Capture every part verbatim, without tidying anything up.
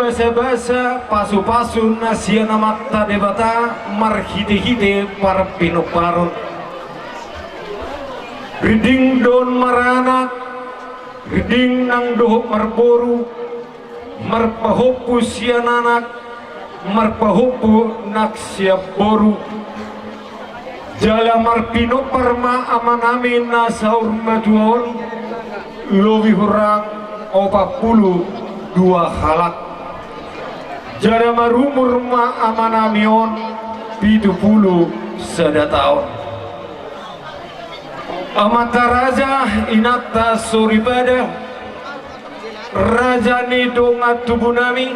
Basabasa pasupasu na sian Amanta Debata marhitehite parpinomparon. Rinding do on maranak, rinding nang dohot marboru, marpahompu sian anak, marpahompu nang sian boru. Jala marpinompar ma amanami na saur matua on, lobi hurang opat pulu dua halak. Jala marumur ma amanami on pitu pulu sada taon. Amanta raja, inanta soripada, raja ni dongan tubunami,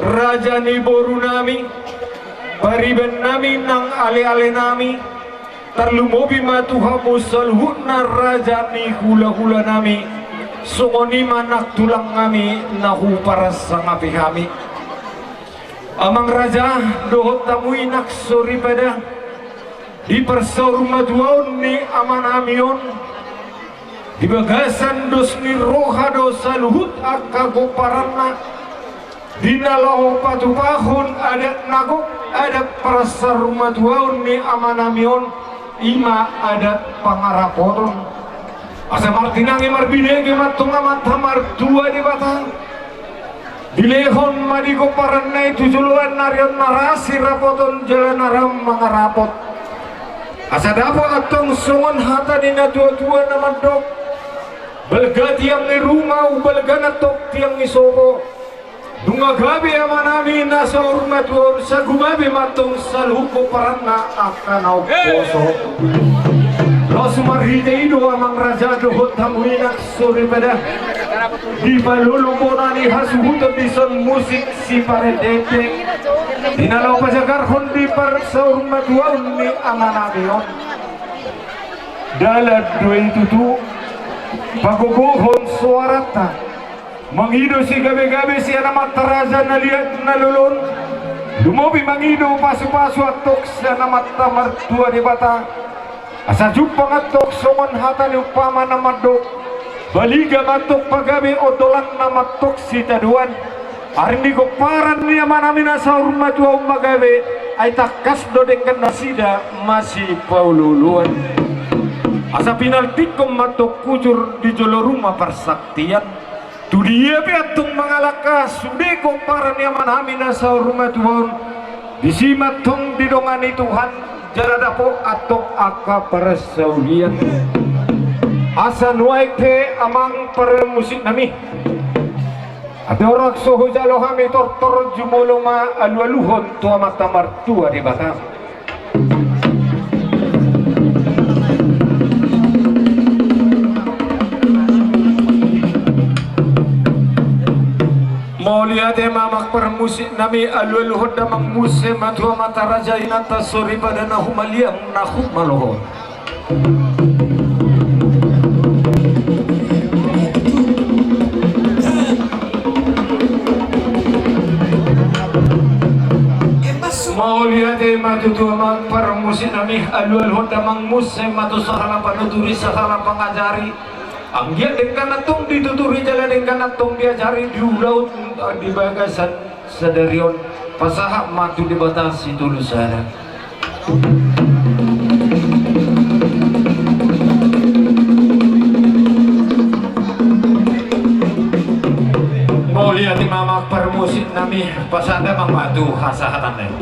raja ni borunami, paribannami nang alealenami, tarlumobi ma tu hamu saluhutna raja ni hulahulanami, songon i ma nang tulangnami na huparsangapi hami. Amang raja dohot hamu inang soripada, di parsaurmatuaon ni amanami on, di bagasan dos ni roha do saluhut angka gomparanna, di na laho patupahon adat na gok, adat parsaurmatuaon ni amanami on, i ma adat pangarapoton. Asa martinangi marbinege ma antong Amanta Martua Debata. Dilehon ma di gomparanna i tu joloan ni ari on na ra sirapoton jala na ra mangarapot. Asa dapot antong songon hata ni natuatua na mandok: Balga tiang ni ruma, umbalga nantong tiang ni sopo. Nunga gabe amanami na saurmatua on, sai gabe ma antong saluhut gomparanna angka na umposo. Laos marhite i do, amang raja dohot hamu inang soripada, dipalolong bona ni hasuhuton dison musik siparendengdeng, di na laho pajagarhon di parsaurmatuaon ni amanami on. Dalan do i tutu pagogohon soaranta. Mangido sigabegabe sian amanta raja na liat na lolo on, lumobi mangido pasupasu antong sian Amanta Martua Debata. Asa jumpang antong songon hata ni umpama na mandok: Baliga ma antong pagabe, ondolanna ma antong sitadoan. Ari ni gomparan ni amanami na saurmatua on ma gabe, ai tangkas do denggan nasida masipaolooloan. Asa pinaltikkon ma antong hujur di jolo ruma parsaktian. Tu dia pe antong mangalangka sude gomparan ni amanami na saurmatua on, disi ma antong didongani Tuhan, jala dapot antong angka parsaulian. Asa nuaeng pe, amang parmusiknami, andorang so hujalo hami tortor, jumolo ma alualuhon tu Amanta Martua Debata. Mauliate ma, amang parmusiknami, alualuhon damang muse ma tu amanta raja, inanta soripada na humaliang na humaloho. Mauliate ma tutu, amang parmusiknami, alualuhon damang muse ma tu sahala panuturi, sahala pangajari. Anggiat denggan antong dituturi jala denggan antong diajari di ulaon di bagasan sadari on, pasahat ma tu Debata Sitolusada. Mauliate ma, amang parmusiknami, pasahat damang ma tu hasahatanna i.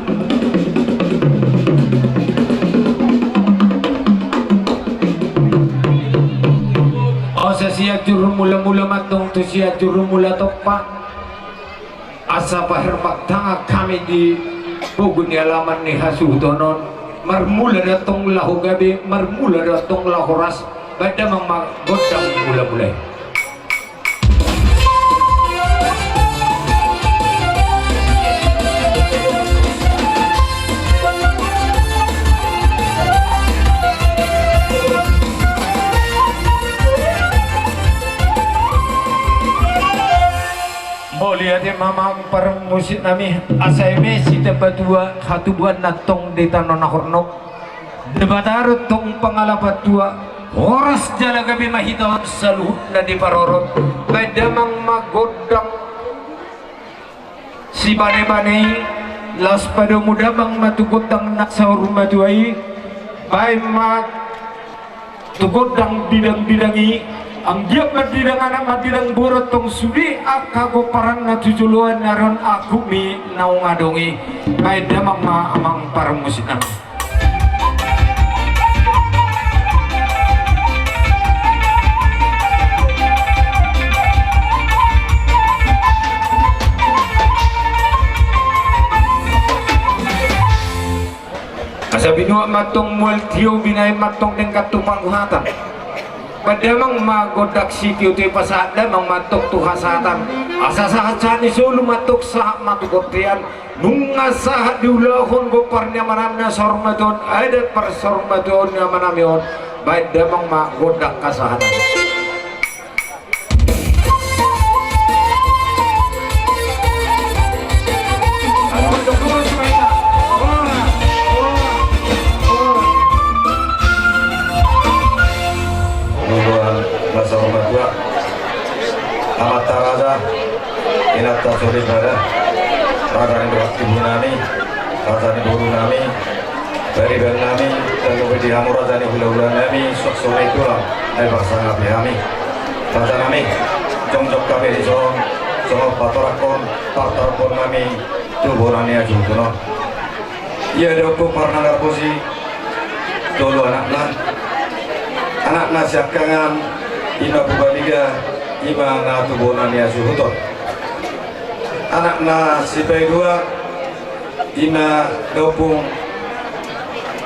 Asa sian juru mulamula ma antong tu sian juru mula tompa. Asa pahermat tangan hami di pogu ni alaman ni hasuhuton on. Marmula do antong laho gabe, marmula do antong laho horas. Baen damang ma gondang mulamula i. Mauliate ma, amang parmusiknami, asa eme sitambatua hatubuan na tong di tano na hornop. Debata do tong pangalapan tua, horas jala gabe ma hita on saluhutna diparorot. Baen damang ma gondang. Sibanebane i, laos padomu damang ma tu gondang na saur matua i. Baen ma tu gondang bidang-bidang i. Anggiat mandidang anak mandidang boru, tong sude angka gomparan na tu joloan na ron, angkup ni naung adong i. Baen damang ma amang parmusik nami. Asa binuat ma antong mual tio, binaen ma antong denggan tu panguhatan. Baen damang ma gondang sitio, tio pasahat damang ma antong tu hasahatan. Asa sahat-sahat ni solu ma antong, sahat ma tu bontean. Nunga sahat diulahon gompar ni amanami na saur matua on, adat parsaur matuaon ni amanami on. Baen damang ma gondang hasahatan. Tuhan na saur matua, amanta raja, inanta soripada, raja ni dongan tubu nami, raja ni boru nami, pariban nami, tarlumobi di hamu raja ni hulahula nami, suang songon i tulang na diparsangapi hami. Raja nami, jongjong hami dison songon patorangkon partarumpon nami tu bona ni hasuhuton on. Ia da Ompung Parnanggarbosi, tolu anakna. Anakna siangkangan i ma Purbalingga, i ma na tu bona ni hasuhuton. Anakna sipaidua i ma da Ompung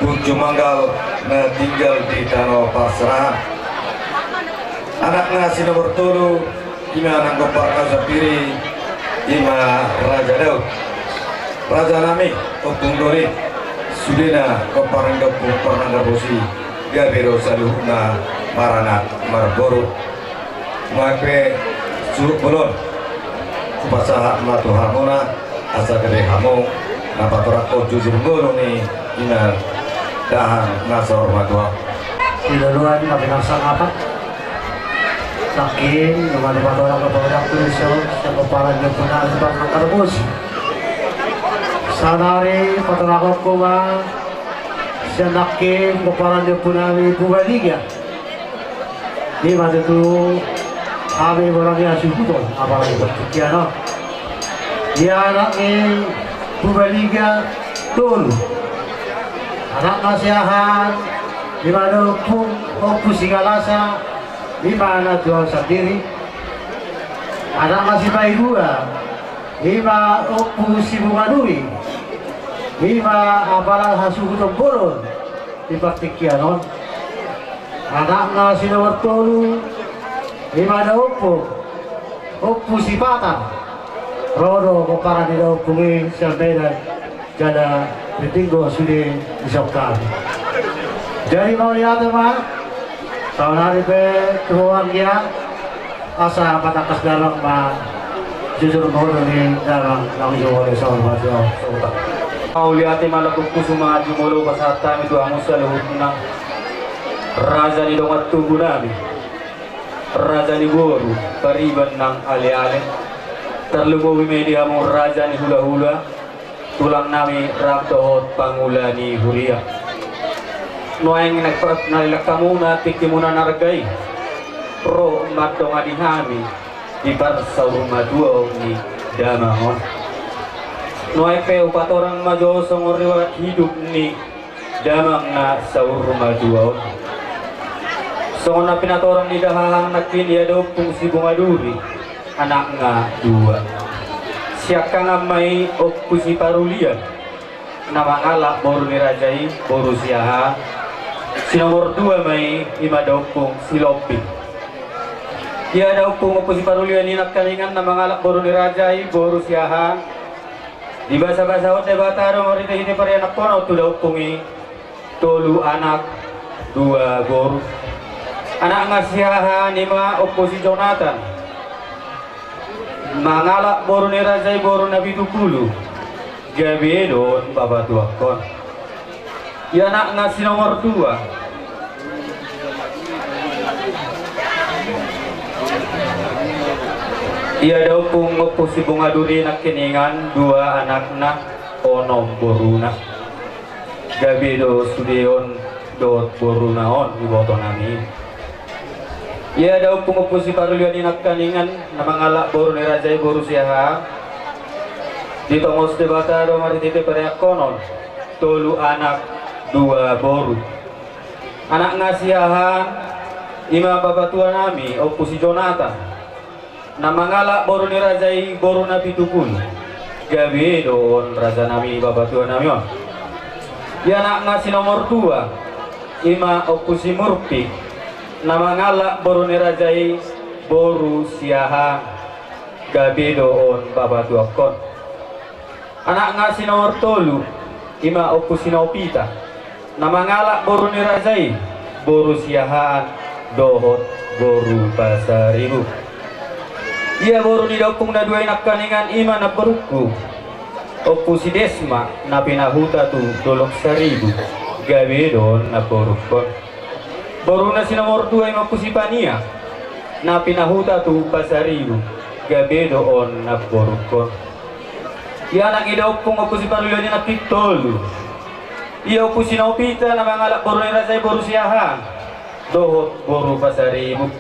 Burju Manggal na tinggal di tano parserahan. Anakna si nomor tolu i ma nang gompar na sandiri, i ma Raja Daud. Raja nami, Ompung Doli, sudena gompar ni da Ompung Parnanggarbosi, gabe do saluhutna maranak marboru. Nuaeng pe suhut bolon hupasahat ma tu hamuna, asa gabe hamu na patorangkon jujur ngolu ni ina dahahang na saur matua. Di loloan na pinarsangapan. Nangkin nunga dipatorang patorang tu dison, sian pomparan ni ompunami Parnanggarbosi. Saonari patorangonku ma sian nangkin pomparan ni ompunami Purbalingga. I ma tutu hami bona ni hasuhuton, apalagi partingkian on. Ia anak ni Purbalingga tolu. Anakna siahaan, i ma da Ompung, Ompu Sigalasa, i ma na tu ahu sandiri. Anakna sipaidua, i ma Ompu Sibungaduri, i ma apala hasuhuton bolon di partingkian on. Anakna si nomor tolu, i ma da Ompung, Ompu Sipatar. Ro do pomparan ni da Ompung i sian Medan, jala tinggal sude di son hami. Jadi mauliate ma, saonari pe tu ho anggia, asa patangkas damang ma jujur ngolu ni damang na jumolo saur matua on. Mauliate ma, lagu kusuma jumolo pasahat hami tu hamu saluhutna, raja ni dongan tubu nami, raja ni boru, pariban nang aleale, tarlumobi ma i di hamu raja ni hulahula, tulang nami rap dohot pangula ni huria. Nuaeng na, na dilehon hamuna tingkimuna na arga i, ro mandongani hami di parsaurmatuaon ni damang on. Nuaeng pe hupatorang ma jo songon riwayat hidup ni damang na saurmatua on. Songon na pinatorang ni dahahang nangkin, ia da Ompung Sibungaduri, anakna dua. Siangkangan ma i Ompu Siparulian, na mangalap boru ni raja i, boru Siahaan. Si nomor dua ma i, i ma da Ompung Silombing. Ia da Ompung, Ompu Siparulian i nangkaningan na mangalap boru ni raja i, boru Siahaan. Dibasabasahon Debata do marhitehite parianakhon on tu da Ompung i tolu anak, dua boru. Anakna Siahaan i ma Ompu Sijonatan, mangalap boru ni raja i, boru Napitupulu, gabe do on bapatuakhon. Ia anakna si nomor dua, Ia da Ompung, Ompu Sibunga Duri nangkiningan, dua anakna, onom boruna. Gabe do sude on dohot boruna on iboto nami. Ia da Ompung, Ompu Siparlian i nangkiningan, na mangalap boru ni raja i boru Siahaan. Ditongos Debata do marhite pareakkonon, tolu anak, dua boru. Anakna Siahaan, i ma bapatua nami, Ompu si Jonatan. Na mangalap boru ni raja i boru na pitu pulu. Gabe do on raja nami bapatua nami on. Ia anakna si nomor dua, i ma Ompu si Murpi. Na mangalap boru ni raja i boru Siahaan. Gabe do on bapatuakkon. Anakna si nomor tolu, i ma Ompu si Naupita. Na mangalap boru ni raja i, boru Siahaan, dohot boru Pasaribu. Ia boru ni da Ompung na dua i nangkiningan, i ma namborungku, Ompu si Desma, na pinahuta tu Dolok Saribu. Gabe do on namborungkon. Boruna si nomor dua i ma Ompu si Pania, na pinahuta tu Pasaribu. Gabe do on namborungkon. Ia anak ni da Ompung, Ompu Siparlian i nangkin tolu. Ia Ompu si Naupita na mangalap boru ni raja i boru Siahaan dohot boru Pasaribu.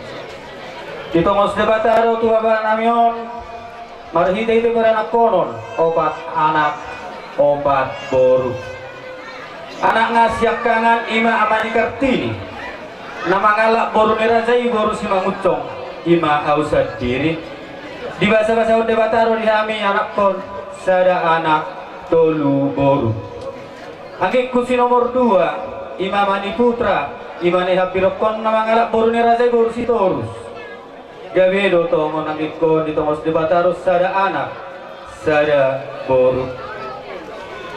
Ditongos Debata do tu bapa nami on marhite-hite paranakkonon, opat anak, opat boru. Anakna siangkangan i ma Ama ni Kartini. Na mangalap boru ni raja i boru Simangunsong, i ma au sandiri. Dibasabasahon Debata do di hami anakkon, sada anak, tolu boru. Anggingku si nomor dua, i ma Ama ni Putra, i ma na hambirongkon, na mangalap boru ni raja i boru Sitorus. Gabe do tongon anggingkon, ditongos Debata do sada anak, sada boru.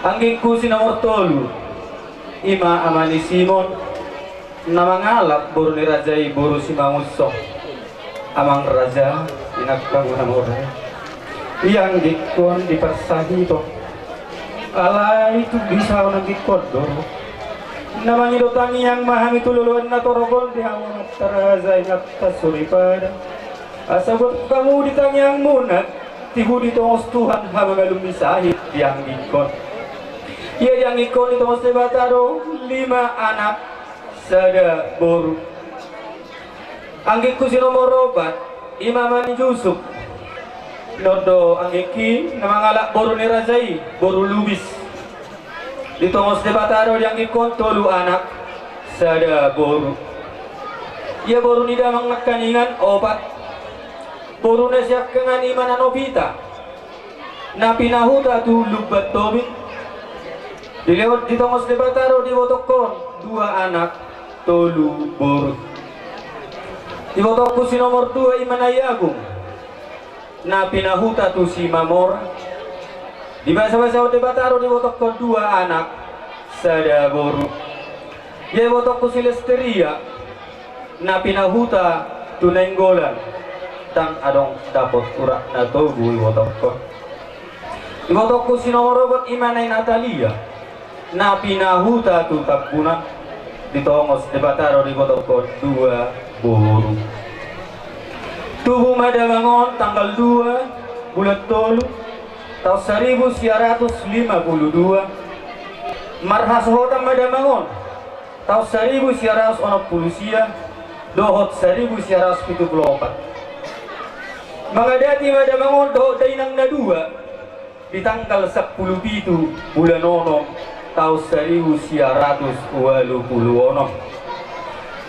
Anggingku si nomor tolu, i ma Ama ni Simon, na mangalap boru ni raja i boru Simangunsong. Amang raja, inang pangunan ora. Ia anggingkon diparsahiton. Alai tu bisa on anggingkon do. Na mangido tangiang ma hami tu loloan na torop on di hamu amanta raja, inanta soripada. Asa buat hamu di tangiangmuna, tibu ditongos Tuhan hamalumon ni sahit di anggingkon. Ia di anggingkon ditongos Debata do lima anak, sada boru. Anggingku si nomor opat, i ma Ama ni Jusup. Nunga do anggingki na mangalap boru ni raja i, boru Lubis. Ditongos Debata do di anggingkon tolu anak, sada boru. Ia boru ni damang nangkiningan opat. Boruna siangkangan i ma Ama ni Naupita, na pinahuta tu Lumban Tobing. Dilehon, ditongos Debata do di ibotongkon dua anak, tolu boru. Ibotongku si nomor dua i ma Nai Agung, na pinahuta tu Simamora. Dibasabasahon Debata do di ibotongkon dua anak, sada boru. Ia ibotongku si Lesteria, na pinahuta tu Nainggolan, ndang adong dapot urat na togu ibotongkon. Ibotongku si nomor opat i ma Nai Natalia, na pinahuta tu Tambunan. Ditongos Debata do di ibotongkon dua boru. Tubu ma damang on tanggal dua bulan tolu, taon saribu sia ratus lima pulu dua. Marhasohotan ma damang on taon saribu sia ratus onom pulu sia dohot saribu sia ratus pitu pulu opat. Mangadati ma damang on dohot dainang na dua di tanggal sampulu pitu bulan onom taon saribu sia ratus ualu pulu onom.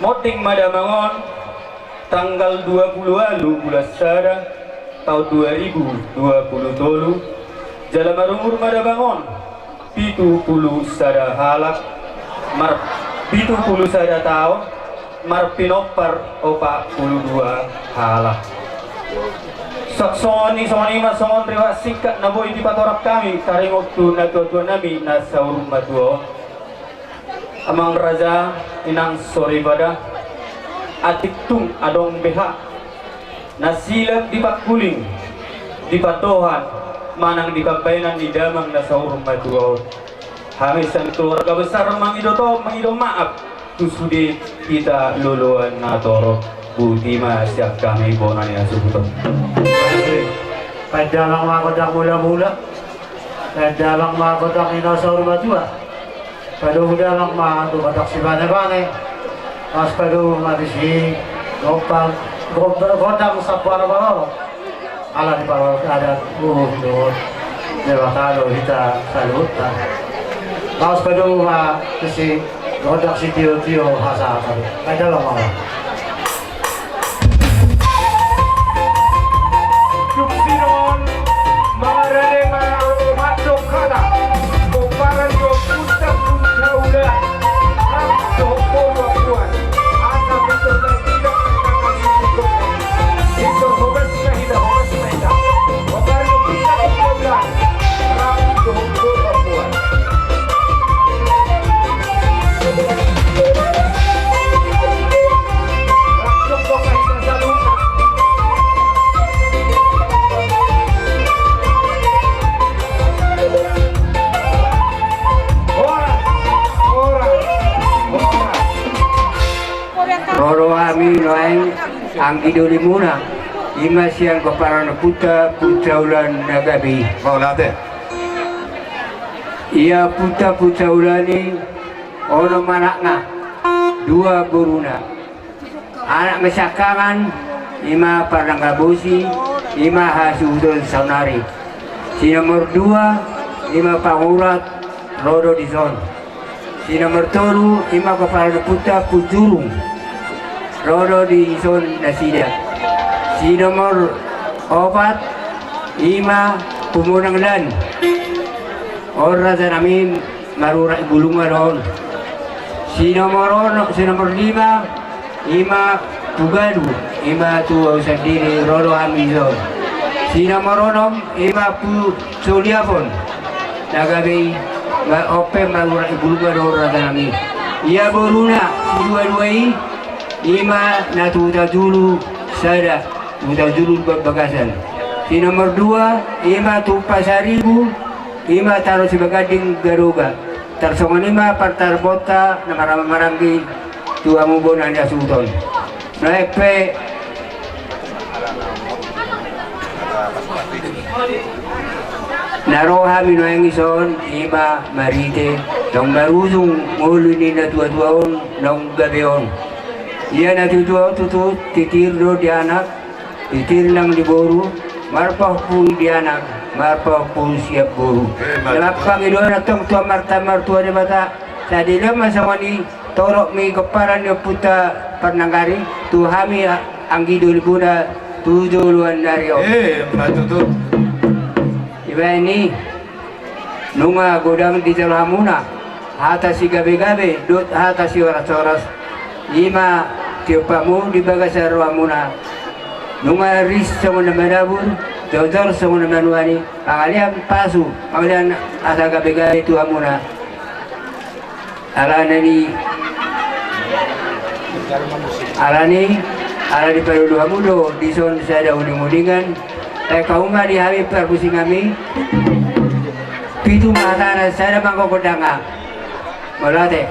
Monding ma damang on tanggal dua pulu ualu bulan sada taon dua ribu dua pulu tolu, jala marumur ma damang on pitu pulu sada halak, mar-, pitu pulu sada taon, marpinompar opat pulu dua halak. Songon i, songon i ma songon riwayat singkat na boi dipatorang hami taringot tu natuatua nami na saur matua on. Amang raja, inang soripada, atik tung adong beha na silap di pangkuling, di pandohan, manang di pambaenan ni damang na saur matua on, hami sian keluarga besar mangido to-, mangido maaf tu sude hita loloan na torop. Boti ma sian hami bona ni hasuhuton. Baen damang ma gondang mulamula. Baen damang ma gondang ni na saur matua. Padomu damang ma tu gondang sibanebane. Laos padomu ma disi gondang, gondang, gondang sampuana balolo. Ala ni parolok adat, uhum dohot Debata do hita saluhutna. Laos padomu ma disi gondang sitiotio hasahatan. Baen damang ma. Suksinon, marade ma mandok hata pomparan ni ompunta Punta Ula, rap dohot boru ampuan. Asa pintor na hita, pintor hobas na hita, hobas na hita. Pomparan ni ompunta Punta Ula, rap dohot boru ampuan. Ro do hami nuaeng anggi dolimuna, i ma sian pomparan ni ompunta Punta Ula na gabe i. Mauliate. Ia ompunta Punta Ula ni onom anakna, dua boruna. Anak na siangkangan, i ma Pardenggan Bosi, i ma hasuhuton saonari. Si nomor dua, i ma Pangurat, ro do dison. Si nomor tolu, i ma pomparan ni ompunta Punjurung, ro do dison nasida. Si nomor opat, i ma Pumonang Lan, on rajanami, marurat di Bulungan on. Si nomor onom, si nomor lima, i ma Pugalu, i ma tu ahu sandiri, ro do hami dison. Si nomor onom, i ma Pu Soliapon, na gabe i, ma-, on pe marurat di Bulungan on rajanami. Ia boruna, si dua-dua i, i ma na tu Hutajulu sada, tu Hutajulu Bagasan. Si nomor dua, i ma tu Pasaribu, i ma Tano Sibaganding Garoga. Tarsongon i ma partarbonta na marhaha maranggi tu hamu bona ni hasuhuton. Nuaeng pe na ro hami nuaeng dison, i ma marhite naung marujung ngolu ni natuatua on naung gabe on. Ia natuatua on tutu titir do di anak, titir nang di boru, marpahompu di anak, marpahompu sian boru. Emma tutu. Nang pangidoan antong tu Amantaon Martua Debata, sai dilehon ma songon i torop ni pomparan ni ompunta Parnanggari tu hami a-, anggi dolimuna tu joloan ni ari on. Emma tutu. Dibaen i, nunga godang dijalo hamuna hata sigabegabe dohot hata siorashoras, i ma tiop hamu di bagasan rohamuna. Nunga ris songon na manabur, jojor songon na manuan i, pangalean pasu, pangalean asa gabegabe tu hamuna. Alani, alani, alani palulu hamu do dison sada uninguningan. Baen hamu ma di hami parmusik nami. Pitu ma hatana, sada ma gondangna. Mauliate.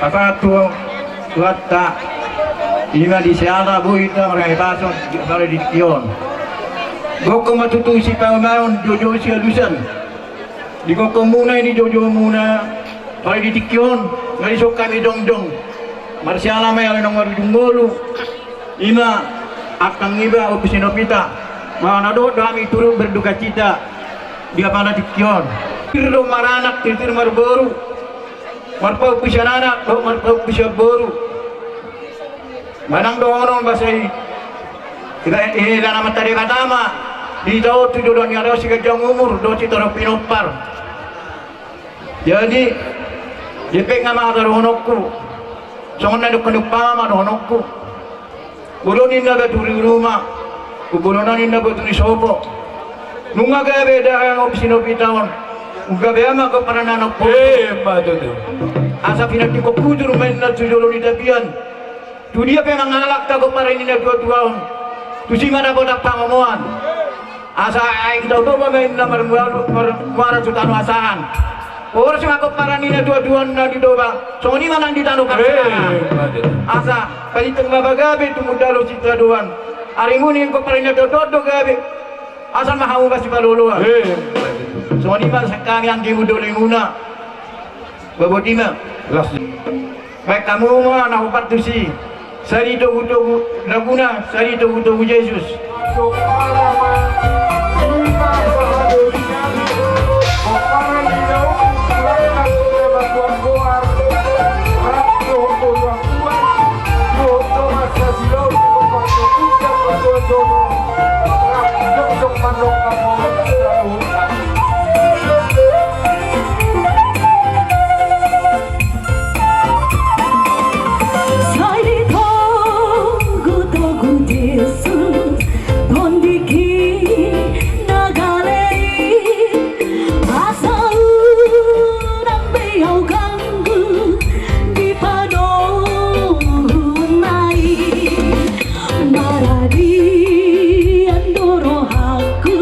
Sahat tu Tuhanta, ima di siala boi hita marhahipason di tingki on. Gokhon ma tutu sipaonbaon, joujou sialusan. Di gokhonmuna i, di joujoumuna, pala di tingki on, nga dison hami jongjong. Marsiala ma i, ale naung marujung ngolu. Ima angka iba Ompu Sinopita. Manang na dohot do hami turut berdukacita di apala tingki on. Tirtir do maranak, tirtir marboru. Marpaupus sian anak dohot marpaupus sian boru. Manang dohonon bahasa i, iba, eh, na mata Debata ma di hita on tu joloan ni ari on siganjang umur dohot sitorop pinompar. Jadi, dipek nga ma hata dohononku. Songon na didok ni umpama ma dohononku. Bolon ninna batu ni ruma, bolon ninna batu ni sopo. Nunga gabe dahahang Ompu Sinopita on. Nunga gabe ama gomparan na ompung. Eh, ma tutu. Asa pinantikhon hujur ma ninna tu jolo ni tapian. Tu dia pe mangalangka gomparan ni natuatua on, tusi ma dapotan pangomoan. Asa aek Tao Toba ma ninna marmuara, marmuara tu tano asahan. Horas ma gomparan ni natuatua on na di Toba, songon i ma nang di tano parsaoran. Eh, ma tutu. Asa painteng ma pagabe tumundalhon sitadoan. Arimuna i gomparan ni natuatua on do gabe. Asal ma hamu masipaloloan. Eh, ma tutu. Songon i ma sian hami anggimu dolimuna. Babot i ma. Las. Baen hamu ma na hombar tusi. Sari togutogu laguna, sari togutogu Jesus. Sai ditogutogu Jesus, tondihi na gale i, asa unang be ahu ganggu di panoguonna i. Maradian do rohangku.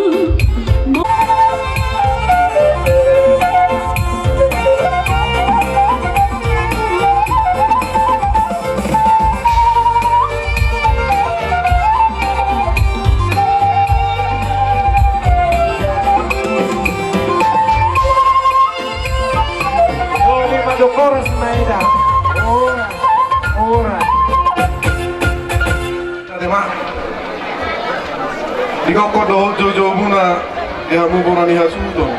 Horas ma eda. Horas. Horas. Ate ma. Di gokhon dohot joujoumuna, di hamu bona ni hasuhuton.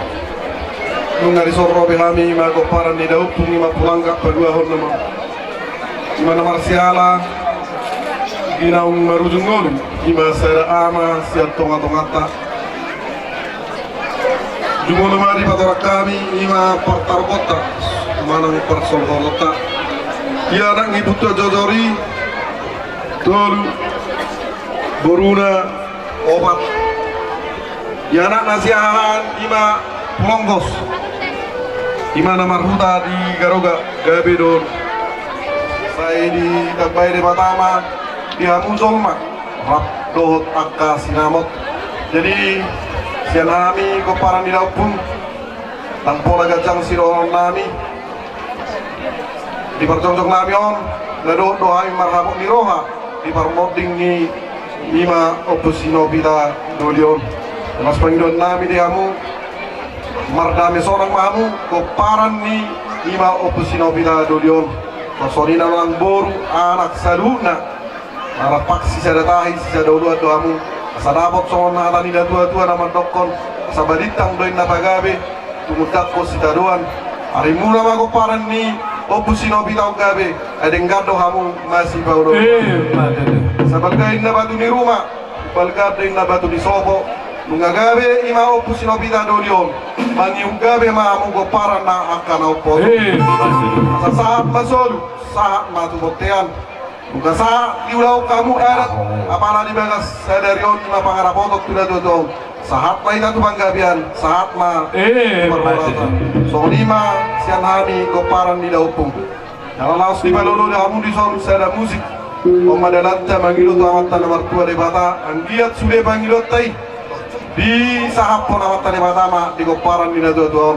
Nunga dison ro be hami, ima gomparan ni daompung, ima pulangka paduahon nama. Ima na marsiala di naung marujung ngolu, ima sada ama sian tongatonganta. Jumolo ma dipatorang hami, ima partaruhonta manang parsolsolonta. Ia anak ni Butua Jojori, tolu, boruna, opat. Ia anakna Siahaan, ima Pulonggos. Ima na marhuta di Garoga, gabe do on. Sai ditambai Debata ma di hamu jolma rap dohot angka sinamot. Jadi, sian hami gomparan ni daompung, ndang pola ganjang sidohonon nami. Di parjongjong nami on, na dohot do hami marhabot ni roha di parmonding ni ima Ompu Sinopita doli on. Mas pangidoan nami di hamu, mardame sonang ma hamu gomparan ni ima Ompu Sinopita doli on. Songon i na nang boru, anak, saluhutna. Marpaksi sada tahi, sisada uluan do hamu. Asa dapot songon hata ni natuatua na mandokkon, asa balintang do inna pagabe, tumundalhon sitadoan. Arimuna ma gomparan ni Ompu Sinopita on gabe, ai denggan do hamu masipaolooloan. Eh, ma tutu. Asa balga inna batu ni ruma, balga do inna batu ni sopo. Nunga gabe ima Ompu Sinopita doli on, mangihut gabe ma hamu gomparan na angka na ompung. Eh, ma tutu. Asa sahat ma solu, sahat ma tu bontean. Nunga sahat diulahon hamu adat, apala di bagas sadari on ima pangarapoton tu natuatua on. Sahat ma hita tu panggabean, sahat ma, eh, tu parhorasan. Songon i ma sian hami gomparan ni daompung. Jala laos dipalolo do hamu dison sada musik. On ma dalanta mangido tu Amanta na martua Debata, anggiat sude pangidoanta i disahaphon Amanta Debata ma di gomparan ni natuatua on.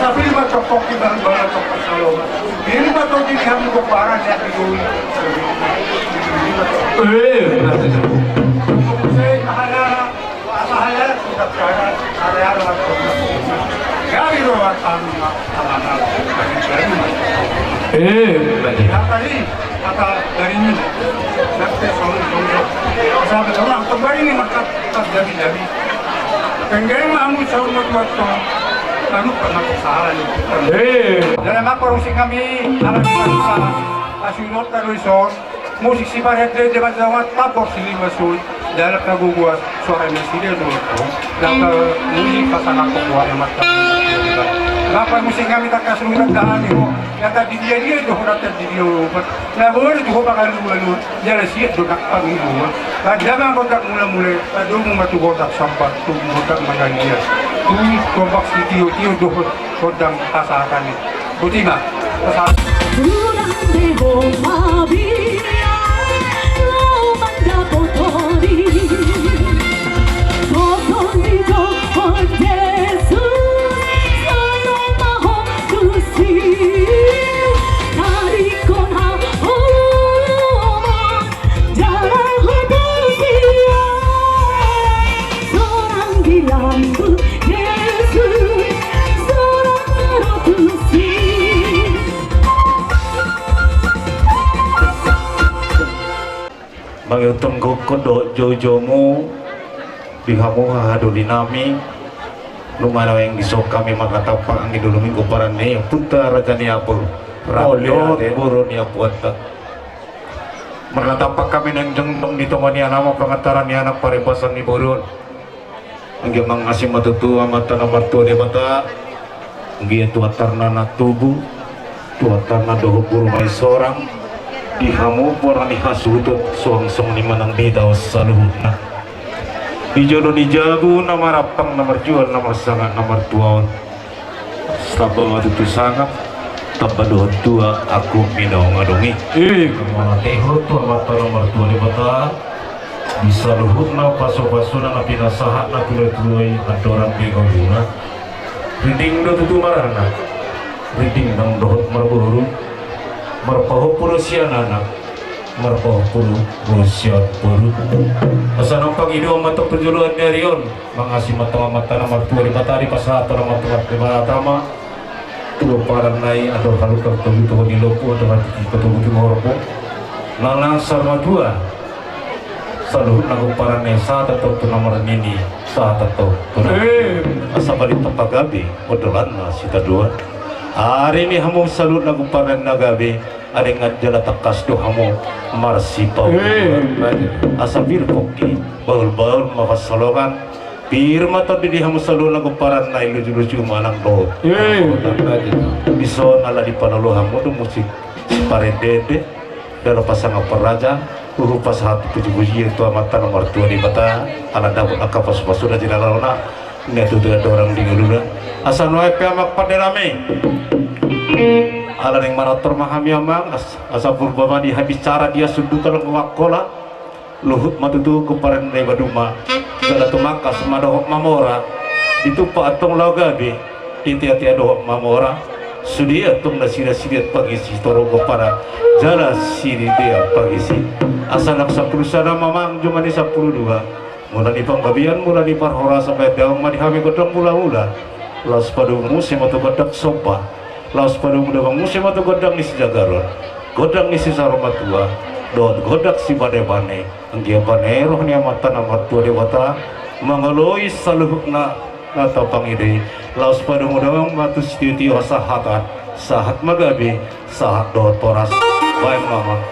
Tapi ma toktok di bang bang toktok salongan. Ini ma toktok di hamu kok parah ya di dulu. Eh, berarti. Saya mahal. Apa hal ya sudah cara ada ada waktu. Gari ruang tamu. Eh, berarti. Apa ini? Kata dari ini. Sampai orang kembali ini maka tak jadi jadi. Penggai mamu sama buat buat. Lalu pernah kesalahan. Eh. Dalam apa rusi kami? Alam kita. Kasih nota resort. Musik si Paret de, de manjawa tambor si lima sut. Dalam lagu gua suara nasida do. Dalam musik pasangan pokoknya macam. Dalam musik kami tak kasih udah tahan yo. Yang tadi dia dia do, yang tadi dia. Nah, boleh juga bakal dua lu. Jalan siap do tak panggil dua. Ada mah kotak mula-mula. Aduh, mau mati kotak sampah tu kotak mangalia. Tulis kompak si tio tio do. Kodang pasahatanna. Botima. Pasahat. Hurang de ho mabiar, laho mandapothon i. Botohon ni Tuhan Jesus, sai ma ho tusi. Tadingkon haholomon. Mangihut gokkon dohot joujoumu di hamu hahadolinami. Nunga naeng dison hami marnatampak anggi dolo minggu paran ni ompunta raja ni Apul. Rap dohot boru ni ompunta. Marnatampak hami naeng jongjong di tonga ni alaman, pangantaran ni anak, paribasan ni boru on. Anggiat mangasi ma tutu Amanta na martua Debata. Anggiat tu antarna na tubu, tu antarna dohot boru ma i sorang. Di hamu pola ni hasuhuton, songon songon i ma nang di hita on saluhutna. Di jolo ni jabu na marampang, na marjual, na marsangap, na martua on. Tamba ma tutu sangap, tamba dohot tua, angkup ni naung adong i. Ima. Manatehon tu Amanta na martua Debata di saluhutna pasupasuna na pinasahatna tu natuatua i, andorang di ngoluna. Rinding do tutu maranak, rinding nang dohot marboru, marpahompu do sian anak, marpahompu do sian boru. Asa nang pangidoan ma tong tu joloan ni ari on. Mangasi ma tong Amanta na martua Debata, dipasahat tong Amanta na martua Debata ma tu pomparanna i, andor halumpang togu-togu ni lombu, andor hatiti togu-togu ni horbo. Nang nasa matua saluhutna pomparanna i, sahat antong tu na marnini, sahat antong tu na. Asa balintang pagabe, ondolanna sitadoan. Ari ni hamu saluhutna pomparan na gabe, adong jala tangkas do hamu marsipaunduran. Asa pir pongki, bahul-bahul ma pansalongan. Pir ma tondi di hamu saluhutna pomparan na i, luju-luju ma nang dohot. Dison ala dipalolo hamu do musik si parende-ende, dano pasangaphon raja, huhut pasahat puji-pujian tu Amanta na martua Debata, ala dapot angka pasupasu na jinalona. Ninna tutu andorang di ngoluna. Asa nuaeng pe amang pande nami, ala naeng marator ma hami amang, as-, asa purba ma di habicara, di hasundutan, angka angkola. Luhut ma tutu pomparan na i, baduma, jala tumangkas ma dohot mamora. Ditumpak antong laho gabe, ditea-tea dohot mamora. Sude antong na sida-sida pangisi torop pomparan, jala sida pangisi. Asa nang sampulu sada ma amang, jumadi sampulu dua. Mula ni panggabean, mula ni parhorasan, bahen damang ma di hami gondang mula-mula. Laos padomu muse ma tu gondang somba. Laos padomu damang muse ma tu gondang ni sijagaron, gondang ni sisaur matua, dohot gondang sibane-bane. Anggiat bane roha ni Amanta na martua Debata mangoloi saluhutna na tapangido i. Laos padomu damang ma tu sitio-tio hasahatan, sahat ma gabe, sahat dohot horas. Bahen ma amang.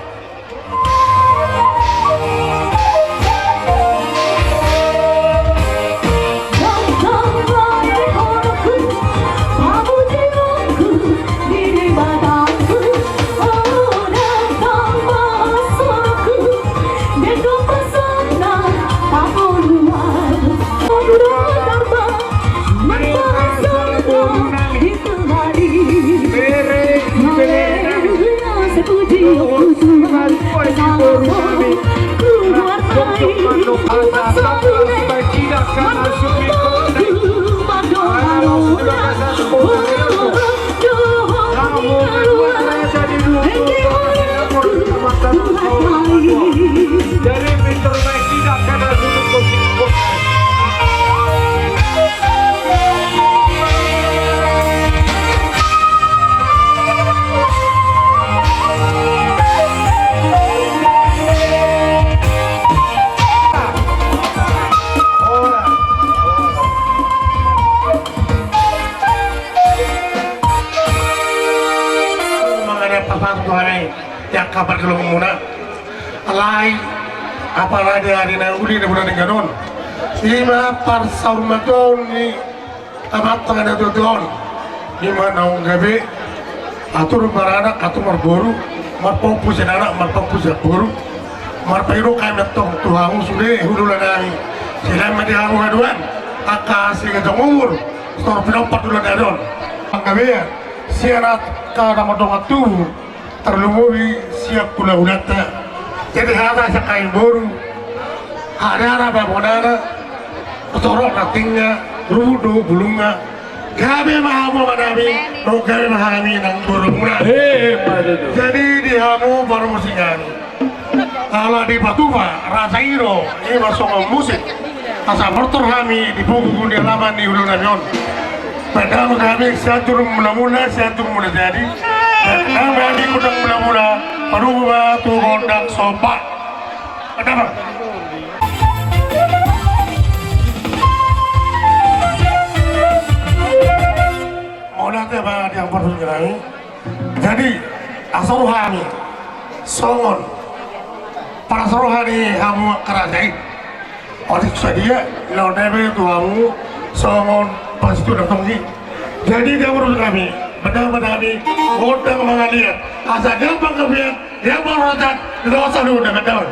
Mangana pasangan Tuhan ai, tiap kabar kelomuna. Alai, apalagi ari na uli na bulan denggan on, ima parsaurmatuaon ni amanta na tuatua on. Ima naung gabe atur maranak, atur marboru, marpompu sian anak, marpompu sian boru. Marpangido hami antong tu hamu sude hulahula nami, sian ma di hamu haduan angka siganjang umur, sator pinompar di ulaon on. Panggabean sian angka na mardongan tubu, tarlumobi sian hulahulanta. Jadi hata sian hami boru, hata na babonana, torop rantingna, ruhut do bulungna. Gabe ma hamu amanami, dohot gabe ma hami nang borumuna. Jadi di hamu parmusik nami, ala dipatupa raja i do, ima songon musik. Asa mortor hami di buku ni alaman ni ulaon nami on. Padahal hami Sianjur Mulamula, Sianjur Mulajadi. Padahal hami gondang mulamula, padomu ma tu gondang somba. Padahal. Mauliate ma di hamu parmusik nami. Jadi, asa roha ni songon, pala asa roha ni hamu angka raja i. Otik sadia, laon nami tu hamu songon pasituda tonggi. Jadi, dia urus kami, benda-benda kami, gondang mangaliat. Asa gampang kami, dia baru raja, dia dosa dulu, dia ketahuan.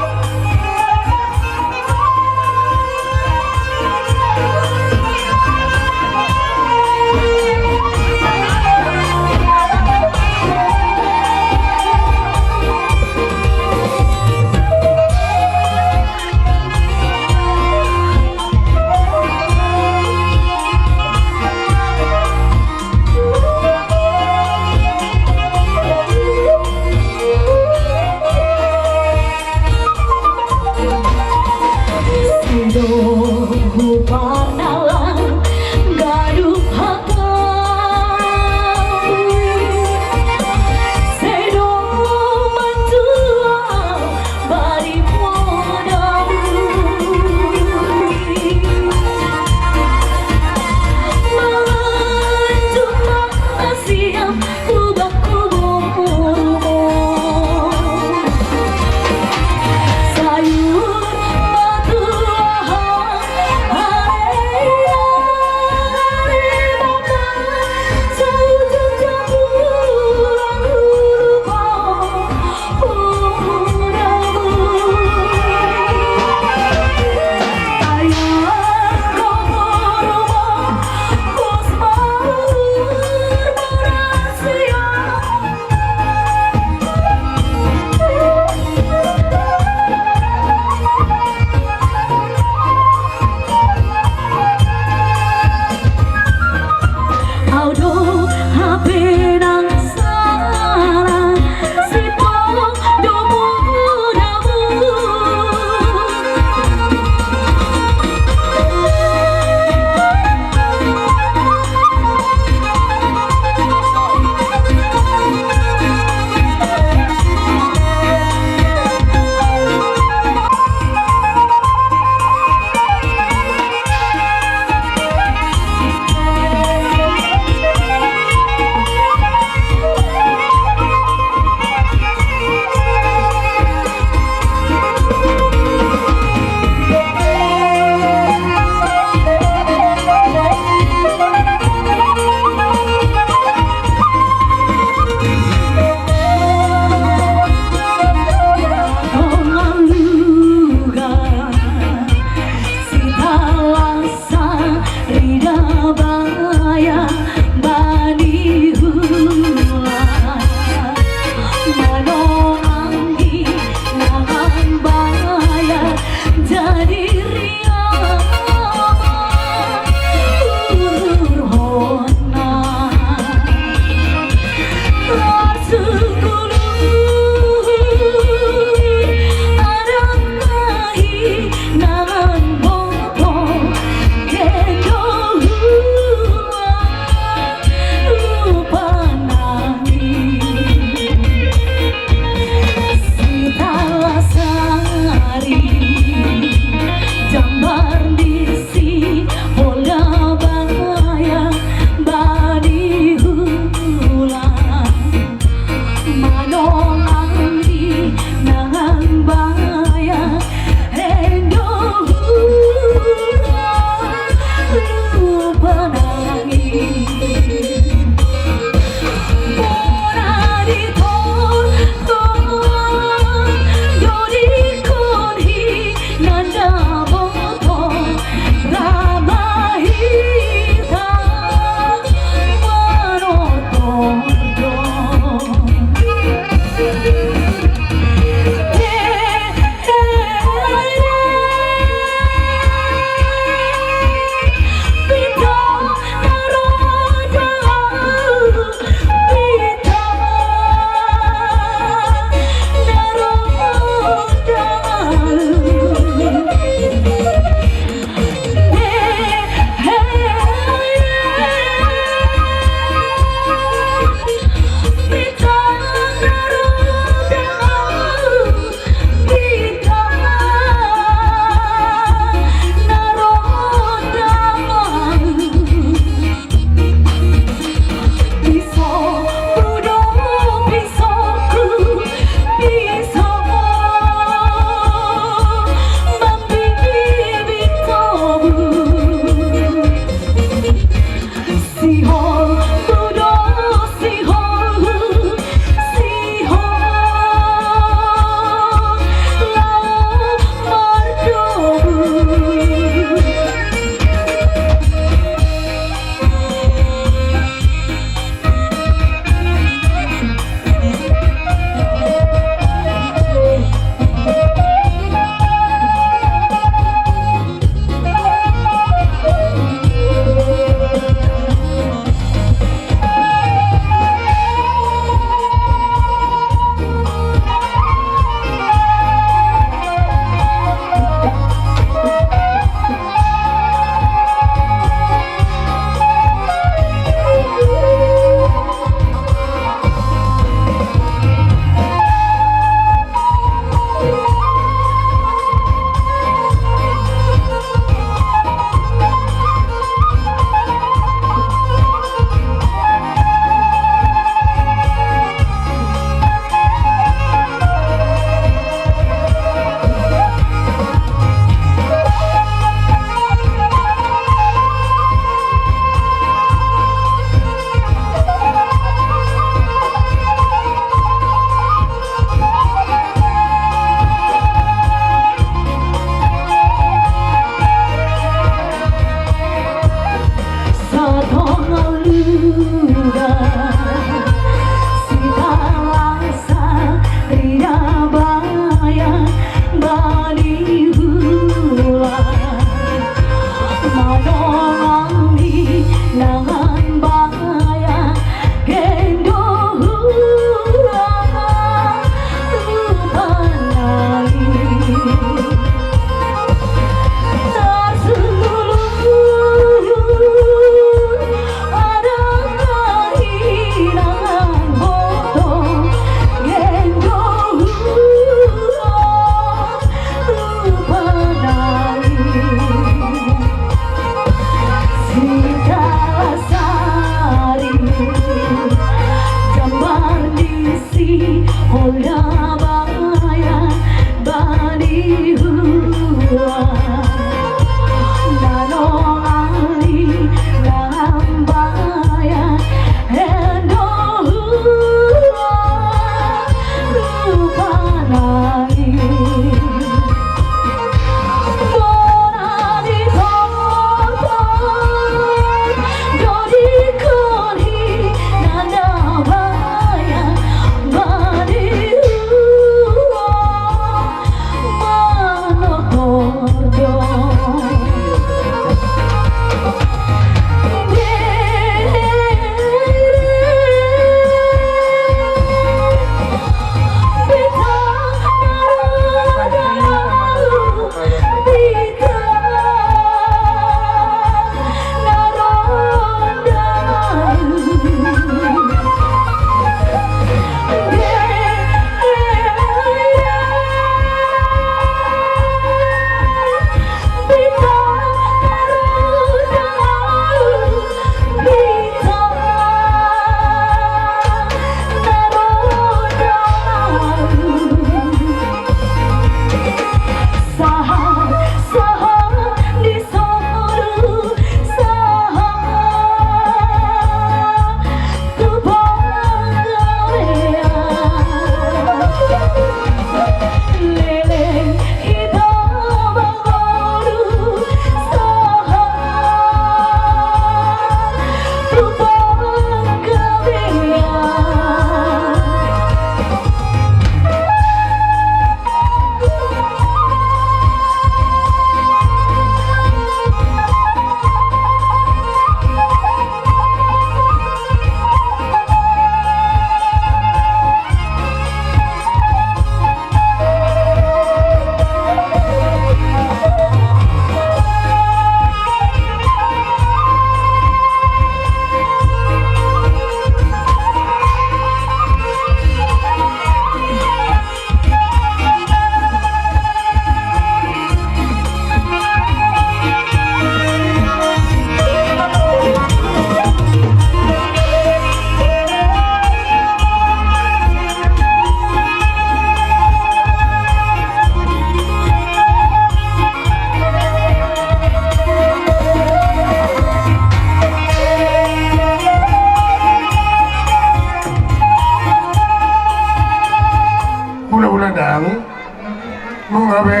Nunga be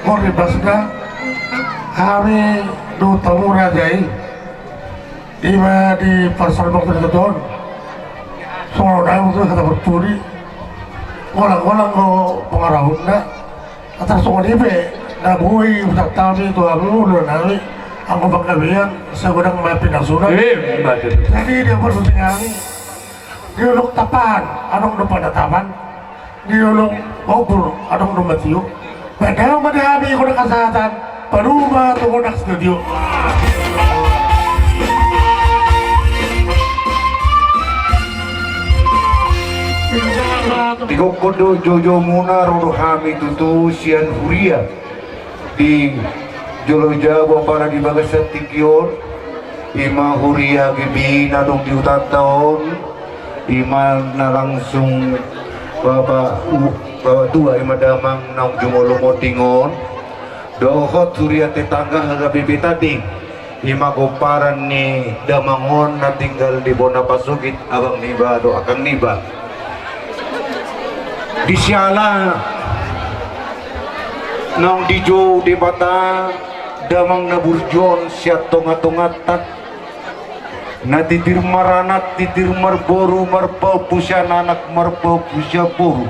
mor di basna hami do tamu raja i. Ima di pasar bok tadi tuton. Songon on nami tu hata berpudi. Ngolang-ngolang do pangarahutna. Atas songon i pe na boi ucap hami tu hamu do nami anggo panggabean sai godang ma pinasuna. Jadi dia berhenti nami. Di dolok Tapan adong do panatapan. Di dolok Bogor adong do matio. Padahal ma di hami godang hasahatan. Paruba tu godang studio. Di gokkon do joujou muna ro do hami tutu sian huria. Di jolo jabu apala di bagasan tingki on, ima huria G B I na adong di hutanta on, ima na langsung bapa, uh, bapa tua ima damang naung jumolo monding on, dohot huria tetangga H K B P tadi. Ima gomparan ni damang on na tinggal di bona pasogit abang niba dohot akang niba. Di siala naung dijou Debata damang na burju on sian tonga-tonganta, na titir maranak titir marboru marpaupus sian anak marpaupus sian boru.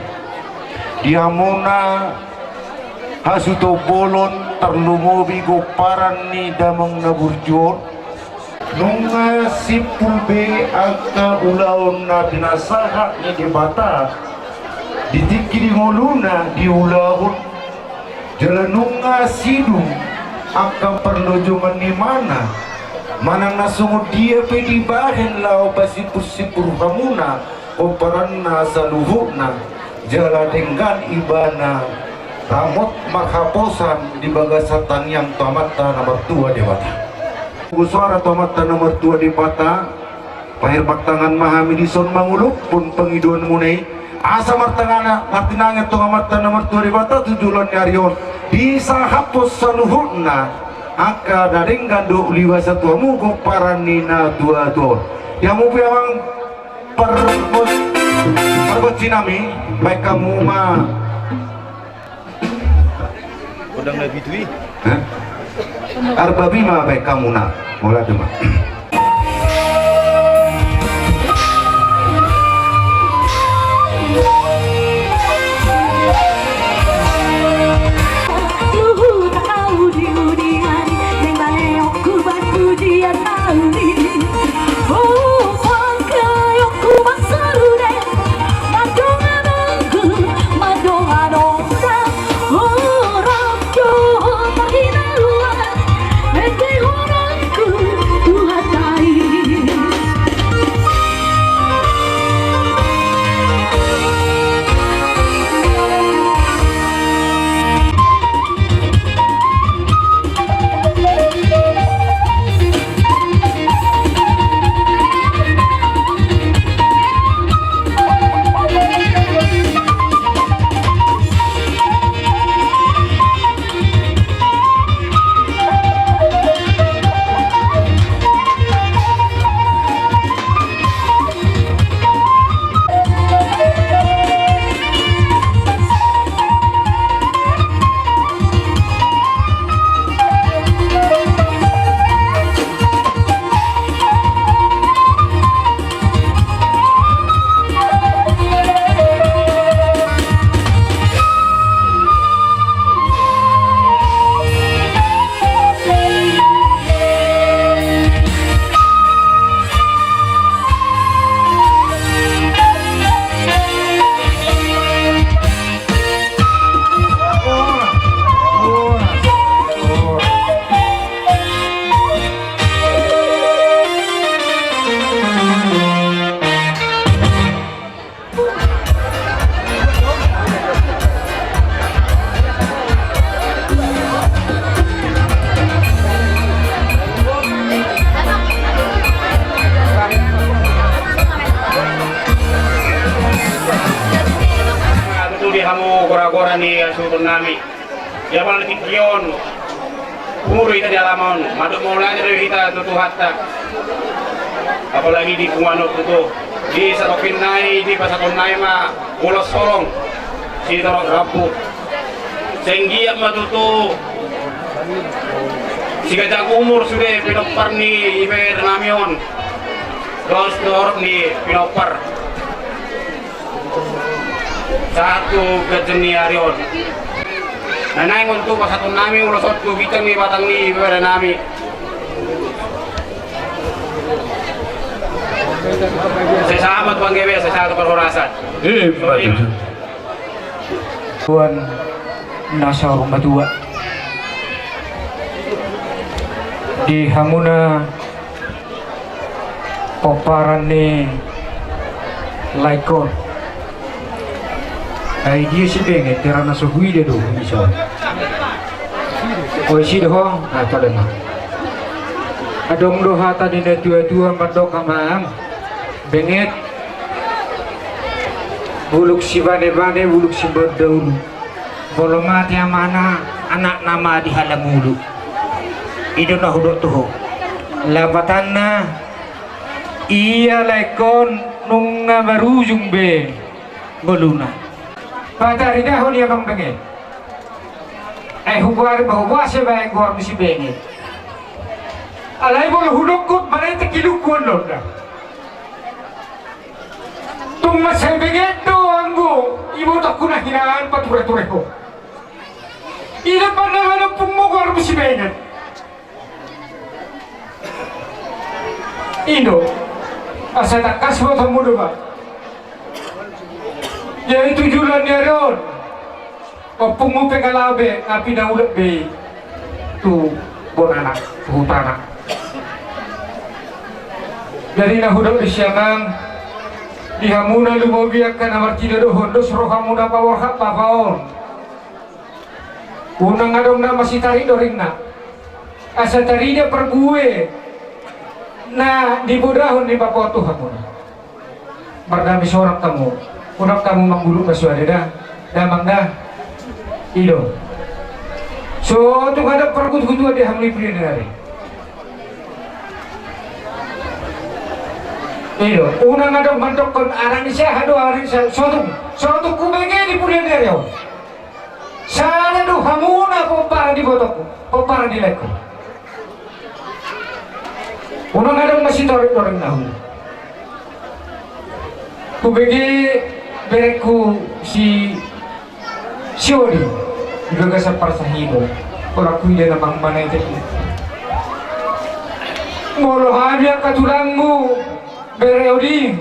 Di hamuna hasuhuton bolon tarlumobi gomparan ni damang na burju on. Nunga simpul be angka ulaon na pinasahat ni Debata di tingki di ngoluna di ulaon. Jala nunga sidung angka parlojongan ni imana manang na songon dia pe dibahen laho pasimpul-simpul hamuna gomparanna saluhutna. Jala denggan ibana ramot marhaposan di bagasan tangiang tu Amanta na martua Debata. Husoara tu Amanta na martua Debata, paher martangan ma hami dison manguluphon pangidoanmuna i. Asa martangan martinangiang tu Amanta na martua Debata tu joloan ni ari on, disahaphon saluhutna angka na denggan dohot liwasa tu hamu gomparan ni na tua-tua on. Di hamu pe amang Parbo-, parbocinami, baen hamu ma. Godang na pitu i. Hah? Arbabi ma baen hamuna. Mauliate ma. Luhut au di udi ari, naeng baleonku marpujian au di. O, pangkaionku marsarude, mandongani anggur, mandongani ondang, o, rap jo marhinaluan, ende horanku Tuhanta i. Tutu di hamu gora-gora ni hasuhuton nami. Ia pala di tingki on, umur hita di alaman on, madok mauliate do hita tu Tuhanta. Apalagi di punguan on tutu, di satongkin nai, di pasahaton nai ma ulos holong sitorop rambu. Sai anggiat ma tutu siganjang umur sude pinompar ni ibebere nami on. Dos dohot ni pinompar. Sahat tu ganjang ni ari on. Na naeng on tu pasahaton nami ulos on tu ginjang ni batang ni ibebere nami. Sai sahat ma tu panggabean, sai sahat tu parhorasan. Ima tutu. Tuan na saur matua. Di hamuna pomparan ni laengkon. Ai dia si Benget, tera na so huida do bisa. Oi si do ho, ah, tole ma. Adong do hata ni na tua-tua mandok, amang. Benget. Bulung sibanebane, bulung simbondahulu. Molo mate amana, anakna ma di halangulu. I do na hudok tu ho. Lapatanna, ia laengkon nunga marujung be ngoluna. Pataridahon ia, amang, Benget. Ai huboan ma, huboan se baen goar ni si Benget. Alai molo hudokkon, manang tingkilungku on do da. Tung mansai Benget do anggo ibotongku na hinaan pature-ture ho. I do pandahan ompungmu goar ni si Benget. I do. Asa tangkas botomu do, ba. Jadi tu joloan ni ari on. Ompungmu pe nga laho be, nga pinaulak be i tu bonana, tu huta na. Jadi na hudok disi, amang, di hamuna lumobi angka na martinodohon, dos rohamuna paborhat bapa on. Unang adong na masitarik do ringna. Asa tarida parbue na nibodahon ni bapa on tu hamuna. Mardame sonang hamu, unang hamu mangguluk na sude da, damang da. I do. So tung adong pargutugutuan di hamu i pudi nari. I do, unang adong mandokkon arani saha do, arani saha, so tung, so tung hubege di pudi nari on. Sada do hamuna pomparan ni ibotongku, pomparan ni laengku. Unang adong masitarik do ringna hamu. Hubege berengku si, si Odi di bagasan parsahiton. Holan huida na manang manang i. Molo hami angka tulangmu, bere Odi,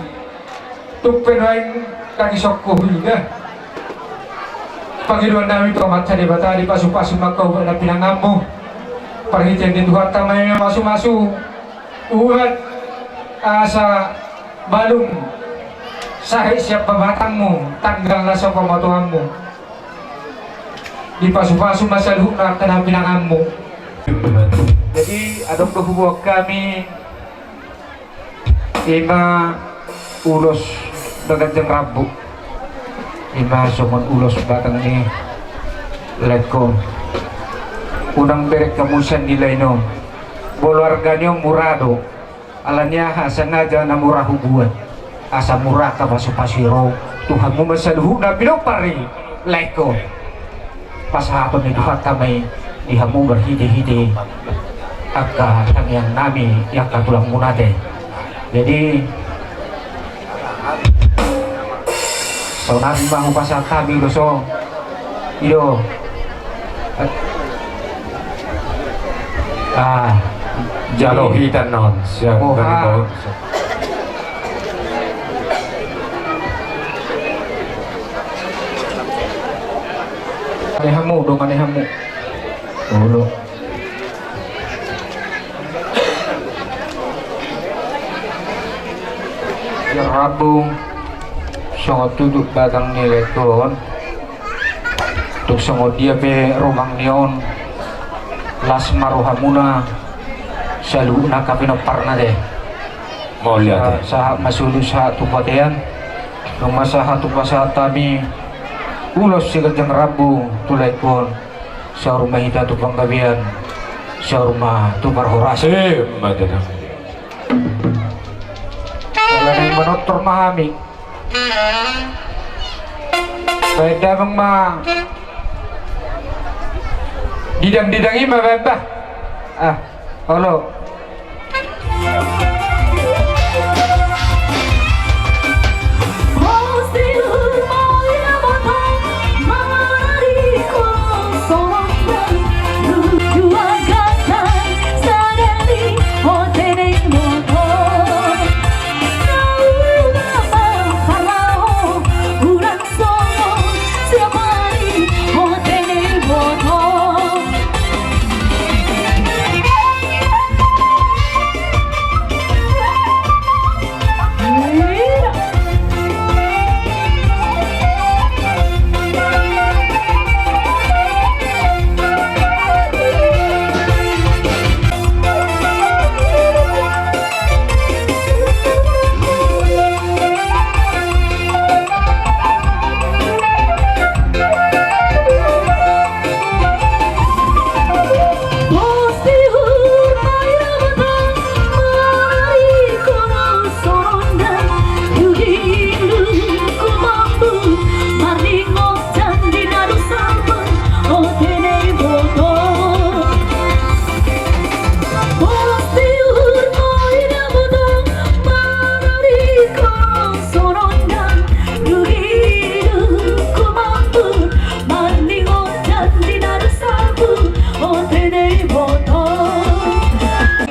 tung pe nuaeng tangis on huida. Pangidoan nami tu Amanta Debata, dipasupasu ma angka ubat na pinanganmu. Parhitean ni Tuhanta ma i mamasu-masu ubat asa balum sahit sian pamatangmu, tanggal na so pamatuanmu. Dipasupasu ma saluhutna angka na pinanganmu. Jadi adong do huboan hami. Ima ulos na ganjang rambu. Ima songon ulos batang ni laengku. Unang bereng hamu sian nilai ni on. Molo arga ni on mura do. Alani aha? Sengaja na mura hubuat. Asa mura angka pasupasu i ro tu hamu ma saluhutna pinompar ni laengku. Pasahaton ni Tuhanta ma i di hamu marhitehite angka tangiang nami di angka tulangmuna te. Jadi sonari ma hupasahat hami do so. I do. Ah, jalo hita non. Siap. Boha. Dongani hamu, dongani hamu. Olo. Ia rambu songon tutu batang ni laengku on. Tung songon dia pe rumang ni on, las ma rohamuna saluhutna angka pinomparna te. Mauliate. Sa-, sahat ma solu sahat tu bontean. Nunga sahat hupasahat hami ulos siganjang rambu tu laengku on. Saur ma hita tu panggabean, saur ma tu parhorasan. Eh, ma jadang. Ala naeng manortor ma hami. Baen damang ma Didang-didang i ma baba. Ah, olo.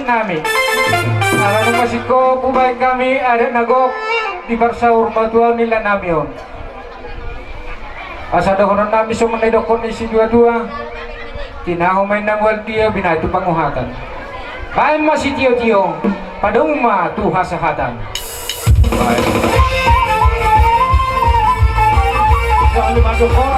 Nami. Ala nunga singkop hubaen hami adat na gok di parsaur matua ni inanami on. Asa dohonon nami songon na nidokkon ni situa-tua: Tinahu ma inna mual tio, binahen tu panguhatan. Baen ma sitio-tio, padomu ma tu hasahatan. Baen. Jolo ma dohonon